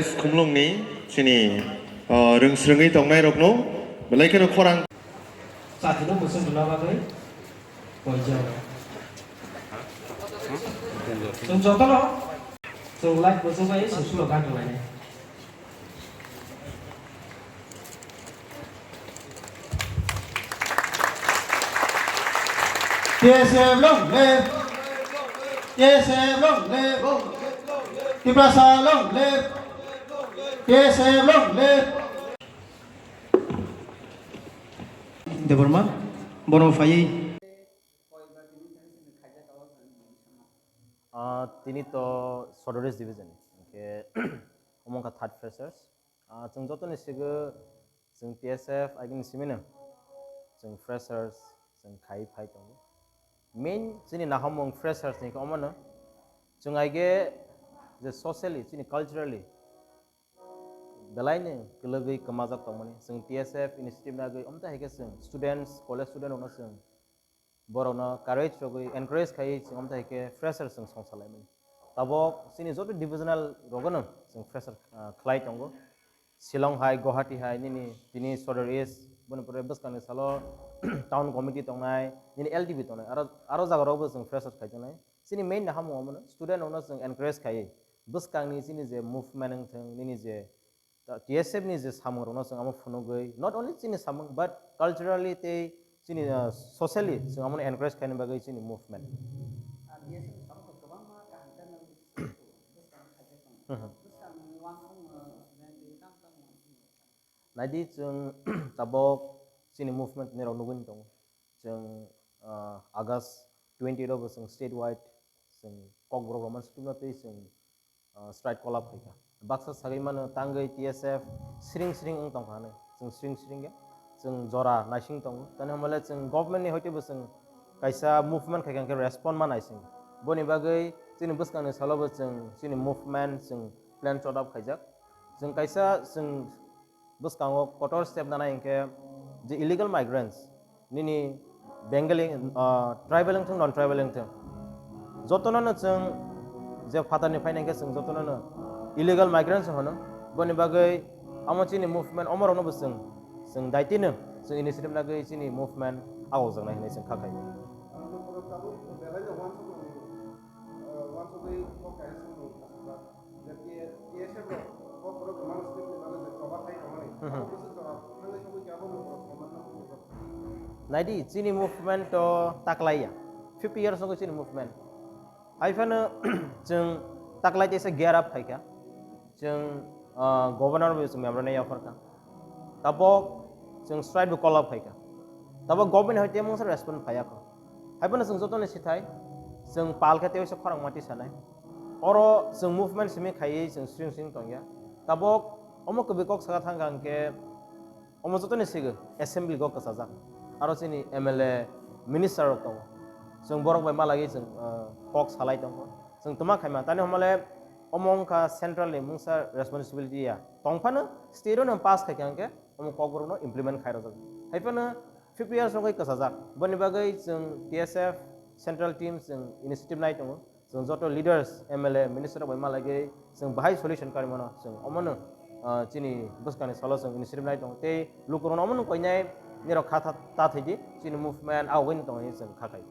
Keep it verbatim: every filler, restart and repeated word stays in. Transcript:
Khumlungni chini, o, rwngsrwngwi tongnairokno belai kheno khorang. Chati no muchung rwna bagwi poijak. Chwng jotono chwng live muchung bai sumsulo gan rwlainai. T S F long live! T S F long live! Tiprasa long live! T S F long live! Debbarma, bono phaiwi. Ah, tini to Sodor East Division, hingke omo wngkha third freshers. Ah, chwng jotoni sigo chwng T S F agini simino chwng freshers chwng khai phai tongo. Main chini nahamung freshers ni khe omono chwng aige je socially, chini culturally belaino kwlwgwi kwmajak tongmani. Chwng T S F initiative nagwi omta hai khe chwng students, college student rokno chwng borokno courage rogwi, encourage khaiwi chwng omta hai khe fresher chwng songsa laimani. Tabok chini joto divisional rogono chwng fresher, ah, khlai tongo. Shillong hai, Guwahati hai, nini tini Sodor East, boni pore bwskangni salo town committee tongnai, nini L D B tongnai, aro, aro jaga rokbo chwng fresher khaijaknai. Chini main nahamung omono student rokno chwng encourage khaiwi bwskangni chini je movement wngthwng, nini je Ta-, T S F ni je samung rokno chwng amo phunugwi, not only chini samung, but culturally tei chini, uh, socially chwng amoni encourage khaina bagwi chini movement. Ah, T S F ni samung kwbangma kaham channel bwskang khaijak tongo. Mhm. Bwskangni uansukmung student tei tamo tamo uansukmung rok. Naidi chwng tabok chini movement ni rok nugwi tongo. Chwng, uh, August twenty ro bo chwng statewide chwng Kokborok rok mansi tubuna tei chwng ah, strike collab khaikha. Baksa sagwi mano tangwi T S F sring sring wng tongkha hinwi. Chwng sring sring ya, chwng jora naising tongo. Tani hamle chwng government ni hoite bo chwng kaisa movement khaikha hwnkhe respond ma naising. Boni bagwi chini bwskangni salo bo chwng chini movement chwng plan chot up khaijak. Chwng kaisa chwng bwskango kotor step nanai hwnkhe je illegal migrants, nini Bengali, ah, tribal wngthung, non tribal wngthung, jotono no chwng je phatarni phaina hwnkhe chwng jotono no illegal migrants hwno. Boni bagwi amo chini movement omorokno bo chwng, chwng daitino chwng initiative nagwi chini movement agojaknai hinwi chwng kha khai. Mhm. Naidi, chini movement to taklaiya. Fifty years ago chini movement. Haiphano chwng taklai teisa gear up khaikha. Chwng, ah, governor bai chwng memorandum yapharkha. Tabok chwng strike bo call up khaikha. Tabok government hoite mungsa respond phaiya kho. Haiphano chwng jotoni sithai, chwng pal khe tei waisa khorang mati sanai. Oro chwng movement simi khaiwi chwng sring sring tongya. Tabok omo kwbwi kok saka thangkha hwnkhe omo jotoni sigo assembly go kwchajak. Aro chini M L A minister rok tongo. Chwng borok bai malaiwi chwng, ah, kok salai tongo. Chwng twma khaima. Tani hwnmale omo wngkha central ni mungsa responsibility ya. Tongphano state o no pass khaikha hwnkhe omo kokborokno implement khairokjak. Haiphano fifty years rogwi kwchajak. Boni bagwi chwng T S F central team chwng initiative nai tongo. Chwng joto leaders, M L A, minister rok bai malaiwi chwng bahai solution karwi mano. Chwng omono, ah, chini bwskangni salo chwng initiative nai tongo. Tei lukurokno omono koinai nirok kha ta, ta thwidi chini movement agogwi tongo hinwi chwng kha khai.